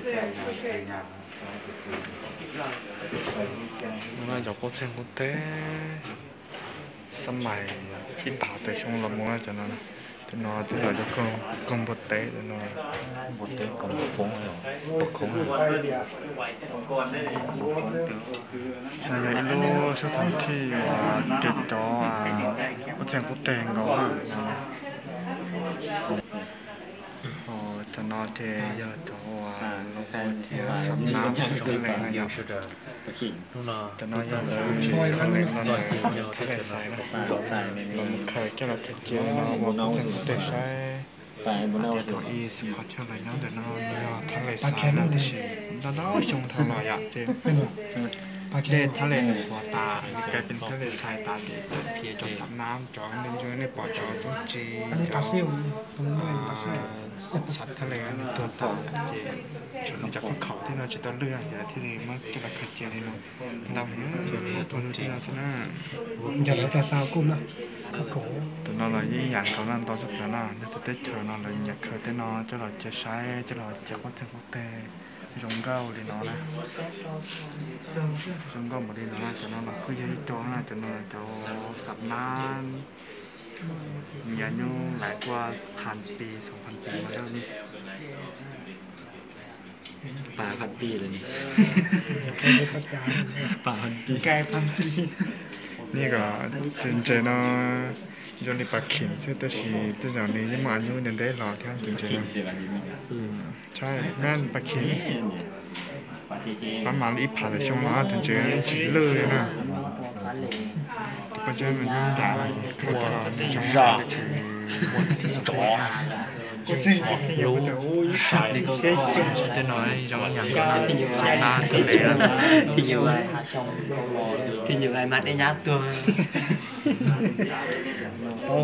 Mus no cov qub txeeg qub teg, xab mais ib phav tawm xyoo los mus no cov no. Cov no twb los cov koog npua teb no. Npua teb koog poob, poob khoov. No yog ib lub xub thawv thij uas kev cov qub txeeg qub teg nkaus. Cov no ces yog cov uas lawv ua thiab xab nab xab zoo lees no yom. Cov no yog lawv khaws lees no lawm, thab lais xais na, lawv mus khaws coj los khaws cia no ua qub txeeg qub teg saib. Tias thaum ub xib qhov chaw lawv nyob ntawm no yog thab lais xais no tab sis ntau ntau xyoo dhau los yom ces dej thab lais nws qhuav tas, kais pes thab lais xais tas ces cov phiav cov xab nab cov nej ntsuj nej pom cov tsob tsi, cov xab thab lais nws tuag tas ces tshuav nws cov khob khaum thiab no tsis tau lwj ces lawv thiaj li muab coj los khaws cia li no. Ntau heev, tuag lug tib no xwb na. Ntawm no los yeej yam nkaus na, ntau tshaj plaws na, nyob rau teb chaws no lawv nyiam khaws tej no coj los cia saib, coj los cia qub txeeg qub teg zoo nkauj li no na. Zoo nkauj npaum li no na, cov no los kuj yog ib co na, cov no cov xab nab, nws yog nyuj laim kuaj phan pis xoom phan pis no li. Pas phan pis lawm. Pas phan pis. Nws kom tus ntses no zoo li pas khim xwb tab sis tej zaum nws yeej muaj nyuj ntev ntev los thiab tus ntses no. Tshaj, pas khim. Pab mam li ib phav tawm xyoo los tus ntses tsis lwj li na. Tus paj tseb no yeej yam khaws txog zoo zog. Tej no zoo yam nkaus xab nab xab lev. Thiaj nyuam mas dej nyab tuag. Cov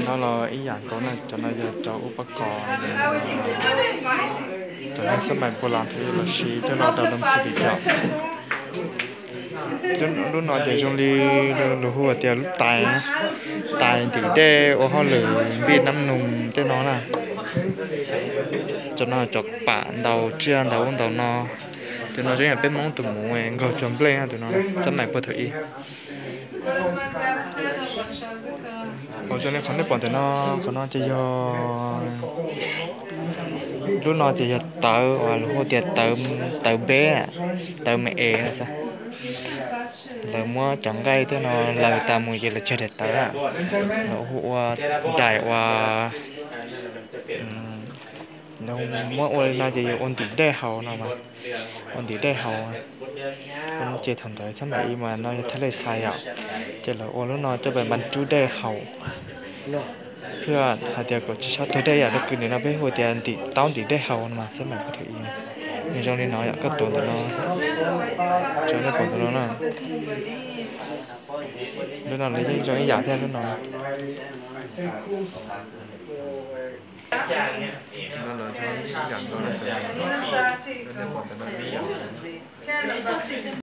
no los ib yam nkaus na, cov no yog cov ub pab kos, cov no xab mais puas las thiab los siv coj los rau loo txi tim yom. Lub no ces zoo li luag hu tias lub tais, tais ntim dej ua hauj lwm npij nab noog tej no na. Cov no cov pam ntaus tsiaj ntaus ub ntaus no. Tus no zoo yam peb Hmoob tus muv nkaug cov nplej na, tus no xab mais puag thaum ub. Qhov zoo li qhov nej pom ntawm no, qhov no ces yog, lub no ces yog tawv uas luag hu tias tawv npeb, tawv me es xwb. Lawv muab cov nqaij tej no laws tas mus ces lawv tseg daim tawv lawm, lawv hu ua daim uas, lawv muab ua li no ces yog ua ntim dej haus no mas, ua ntim dej haus. Ces thaum ntawd xab mais ib mas no yog thab lej xais yom, ces lawv ua lub no coj pes npas rub dej haus, thiaj hais tias kom tsis txhob tuag dej yom. Tau kws nim no peb hu tias ntim taub ntim dej haus no mas xab mais puag thaum ub. Nws zoo li no yom, koj tuav ntawm no, zoo li pom ntawm no na. Lub no los yeej zoo ib yam thiab lub no. Lub no los zoo ib yam nkaus, lub no pom ntawm no ib yam.